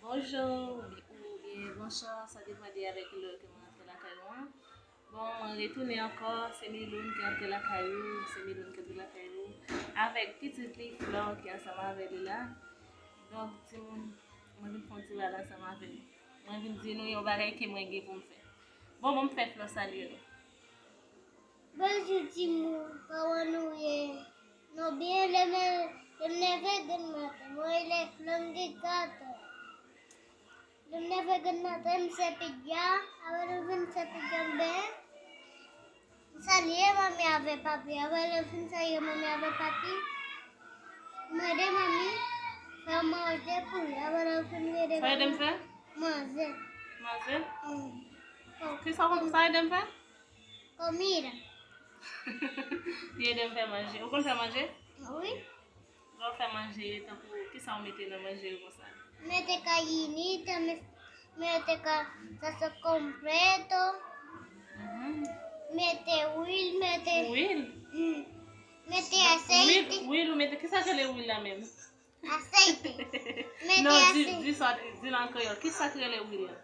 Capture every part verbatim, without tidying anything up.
Bonjou, oubyen bonswa, sa depann de avèk lè ke mwen rantre lakay ou an. Bon, mwen retounen ankò, se Miloun ki rantre lakay ou, se Miloun ki rantre lakay ou. Avèk pitit li, Flò, ki ansanm avè li la. Donk, timoun, mwen vin fè yon ti pale ansanm avè nou. Mwen vin di nou yon bagay ke mwen gen pou m fè. Bon, bon, m fè Flò salye nou. Bonjou timoun, kòman nou ye? Nou byen, lè m, lè m leve grann maten, mwen rele Flò m gen kat an. Lè m leve grann maten, m se pidya, apre lè m fin se pidya, m benyen. M salye manmi avè papi, apre lè m fin salye manmi avè papi, m ede manmi fè manje pou li, apre lè m fin ede manmi fè manje. Manje? Mm. Kisa w konn sa ede m fè? Comida. Li ede m fè manje. Ou konn fè manje? Wi. Lè w fè manje, tankou, kisa w mete nan manje yo konsa? Mete kayinita, me-, mete ka, salsa completo, mhm, mete wil, mete, wil? Mm, mete aseite. Wil, wil, ou mete, kisa k rele wil la menm? Aceite. Mete non, di, aceite. Di sa, di l an kreyòl. Kisa k rele wil la?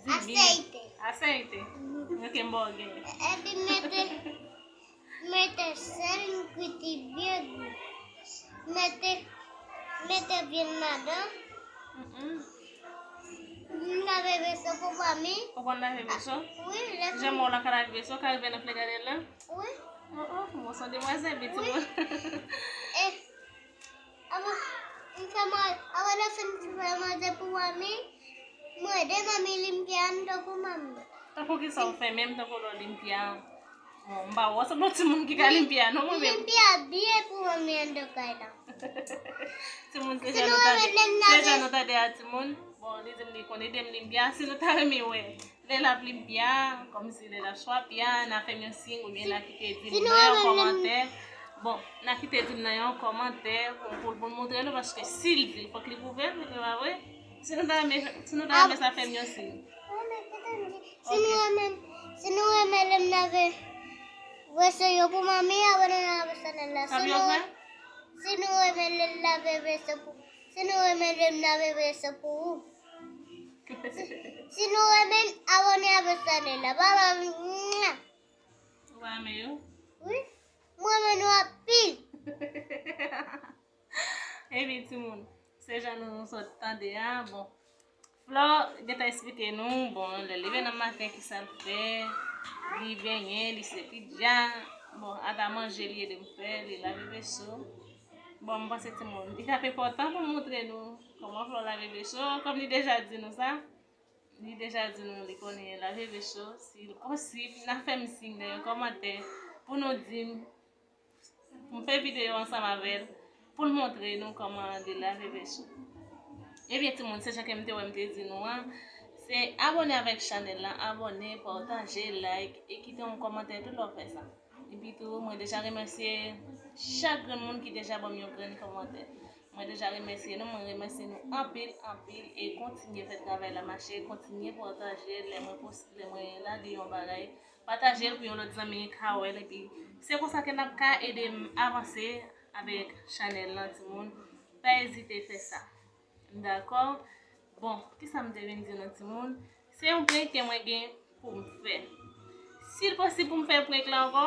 Di l byen. Aceite. Aceite. Mhm. Ok, m ba w gen. Epi mete, mete sèl, m kwit li byen gou. Mete, mete vyann ladan. Mm-mm. M lave veso pou manmi. Ou konn lave veso? Wi, lè. Jan mwen w la ka lave veso, ka rive nan flegadèl la? Wi. Oh, oh, mwen se yon demwazèl, wi, timoun. E, Avan, m fè man-, avan lè fin fè manje pou manmi, mwen ede manmi limpye anndan pou manmi. Tankou kisa w fè menm, tankou lè w limpye a? Bon, m pa wè w sanble yon timoun ki ka limpye a, non, mwen menm. Limpye a byen pou manmi anndan kay la. Timoun, se jan nou tande, se jan nou tande a, timoun. Bon, li di m li konn ede m limpye a, si nou ta renmen wè lè l ap limpye a, kòmsi lè l ap swape a, n a fè m yon siy oubyen n a kite di m nan yon kòmantè. Bon, n a kite di m nan yon kòmantè pou, pou, pou l montre nou, paske si l di l, fòk li pwouve l, e pa vre? Si nou ta renmen, si nou ta renmen sa, fè m yon siy. Si nou renmen, si nou renmen lè m lave veso yo pou manmi, abòne nan chanèl la. Si nou, si nou renmen lè m lave veso pou, si nou renmen lè m lave veso pou ou. Si, si nou renmen, abòne avèk chanèl la. Babay. Ou pa renmen yo? Wi. Mwen renmen nou anpil. Ebyen, timoun, se jan nou sot tande a, bon. Flò gentan eksplike nou, bon, lè l leve nan maten, kisa l fè, li benyen, li se pidya, bon, ata manje li ede m fè, li lave veso. Bon, m panse timoun, li t ap enpòtan pou m montre nou kòman Flò lave veso, kòm li deja di nou sa. Li deja di nou li konnen lave veso, si l posib, n a fè m siy nan yon kòmantè pou nou di m, pou m fè videyo ansanm avè l, pou l montre nou kòman li lave veso. Ebyen, timoun, se jan ke m te wè m te di nou an, se abòne avèk chanèl la, abòne, pataje, like, e kite yon kòmantè tou lè w fè sa. Epi tou, mwen deja remèsye chak grenn moun ki deja ban m yon grenn kòmantè. Mwen deja remèsye nou, mwen remèsye nou anpil, anpil, e kontinye fè travay la mache, kontinye pataje, lè mwen poste, lè mwen lage yon bagay, pataje l pou yon lòt zanmi ka wè l, epi se konsa ke n ap ka ede m avanse avèk chanèl lan, timoun. Pa ezite fè sa. Dakò? Bon, kisa m te vin di nou, timoun? Se yon prank ke mwen gen pou m fè. Si l posib pou m fè prank la ankò,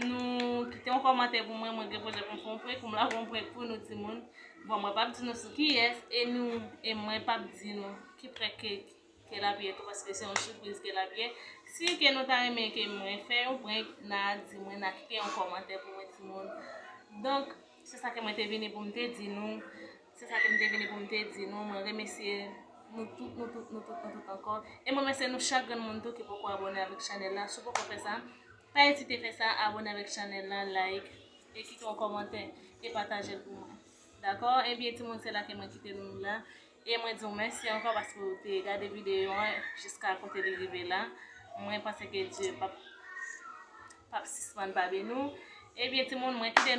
nou kite yon kòmantè pou mwen, mwen gen pwojè pou m fè yon prank, pou m lage yon prank pou nou, timoun. Bon, mwen p ap di nou sou kiyès, e nou, e mwen p ap di nou ki prank ke, ke l ap ye tou, paske se yon sipriz ke l ap ye. Si ke nou ta renmen ke mwen fè yon prank, n a di mwen, n a kite yon kòmantè pou mwen, timoun. Donk, se sa ke mwen te vini pou m te di nou. Se sa ke m te vini pou m te di nou. Mwen remèsye nou tout, nou tout, nou tout, nou tout ankò. E mwen remèsye nou chak grenn moun tou ki poko abòne avèk chanèl la. Si w poko fè sa, pa ezite fè sa, abòne avèk chanèl la, like, e kite yon kòmantè, e pataje l pou mwen. Dakò? Ebyen, timoun, se la ke mwen kite nou la. E mwen di w mèsi ankò paske w te gade videyo an jiska kote li rive la. Mwen panse ke Dye p ap, p ap sispann pa beni w. Ebyen, timoun, mwen kite